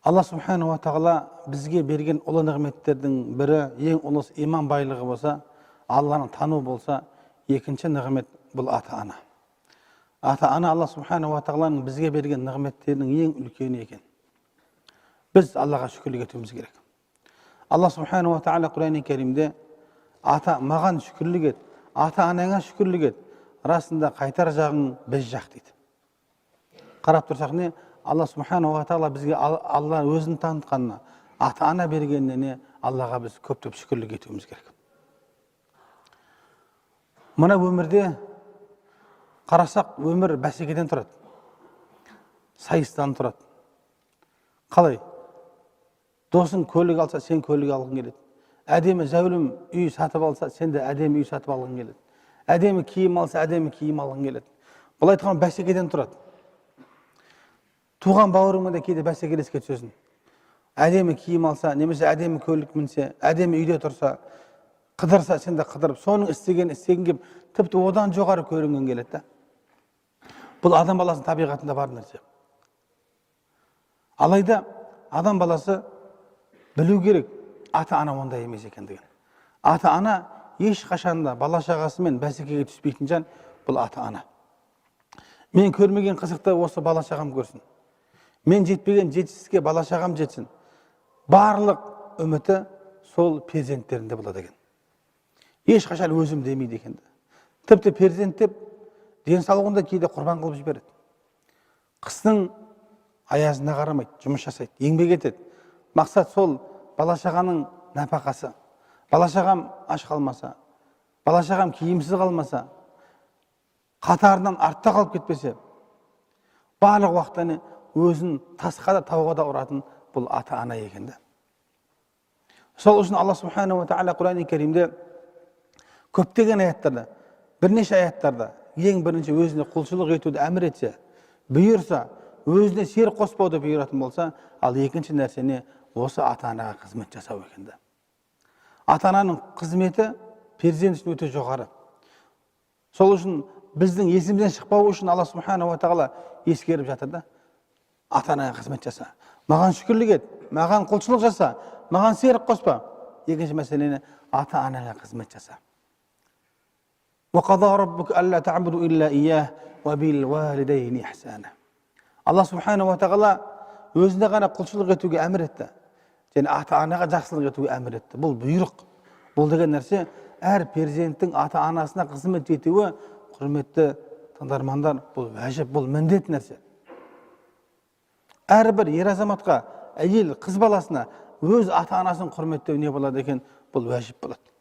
Алла субханала тағала бізге берген ұлы нығметтердің бірі, ең ұлысы иман байлығы болса, Алланы тану болса, екінші нығмет бұл ата ана. Ата ана Алла субханала тағаланың бізге берген нығметтерінің ең үлкені екен. Біз Аллаға шүкірлік етуіміз керек. Алла субханала тағала Құрани Кәрімде: «Ата, маған шүкірлік ет, ата анаңа шүкірлік ет, расында қайтар жағың біз жақ», – дейді. Қарап тұрсақ, не, Алла субханала тағала бізге Алла өзін танытқанына, ата ана бергеніне, не, Аллаға біз көптеп шүкірлік етуіміз керек. Мына өмірде қарасақ, өмір бәсекеден тұрады, сайыстан тұрады. Қалай досың көлік алса, сен көлік алғың келеді. Әдемі зәулім үй сатып алса, сен де әдемі үй сатып алғың келеді. Әдемі киім алса, әдемі киім алғың келеді. Былай айтқанда, бәсекеден тұрады. Туған бауырыңмен де кейде бәсекелеске түсесің. Әдемі киім алса немесе әдемі көлік мінсе, әдемі үйде тұрса, қыдырса, сен де қыдырып, соның істегенін істегің келіп, тіпті одан жоғары көрінгің келеді да. Бұл адам баласының табиғатында бар нәрсе. Алайда адам баласы білу керек ата ана ондай емес екендігін. Ата ана ешқашан да бала шағасымен бәсекеге түспейтін жан бұл ата ана. Мен көрмеген қызықты осы бала шағам көрсін, мен жетпеген жетістікке бала шағам жетсін, барлық үміті сол перзенттерінде болады екен. Ешқашан өзім демейді екен. Тіпті перзент деп денсаулығын да кейде құрбан қылып жібереді. Қыстың аязына қарамайды, жұмыс жасайды, еңбек етеді. Мақсат сол бала шағаның нәпақасы. Бала шағам аш қалмаса, бала шағам киімсіз қалмаса, қатарынан артта қалып кетпесе, барлық уақытта, не, өзін тасқа да, тауға да ұратын бұл ата ана екен да. Сол үшін Алла субханала тағала Құрани Кәрімде көптеген аяттарда, бірнеше аяттарда ең бірінші өзіне құлшылық етуді әмір етсе, бұйырса, өзіне серік қоспауды бұйыратын болса, ал екінші нәрсені осы ата анаға қызмет жасау екен да. Ата ананың қызметі перзент үшін өте жоғары. Сол үшін біздің есімізден шықпауы үшін Алла субханала тағала ескеріп жатыр да: ата анаға қызмет жаса, маған шүкірлік ет, маған құлшылық жаса, маған серік қоспа. Екінші мәселені ата анаңа қызмет жаса. وَقَضَى رَبُّكَ أَلَّا تَعْبُدُوا إِلَّا إِيَّاهُ وَبِالْوَالِدَيْنِ إِحْسَانًا. Алла субханала тағала өзіне ғана құлшылық етуге әмір етті және ата анаға жақсылық етуге әмір етті. Бұл бұйрық. Бұл деген нәрсе әр перзенттің ата анасына қызмет етуі, құрметті тыңдармандар, бұл уәжіп, бұл міндет нәрсе. Әрбір ер азаматқа, әйел, қыз баласына өз ата анасын құрметтеу не болады екен? Бұл уәжіп болады.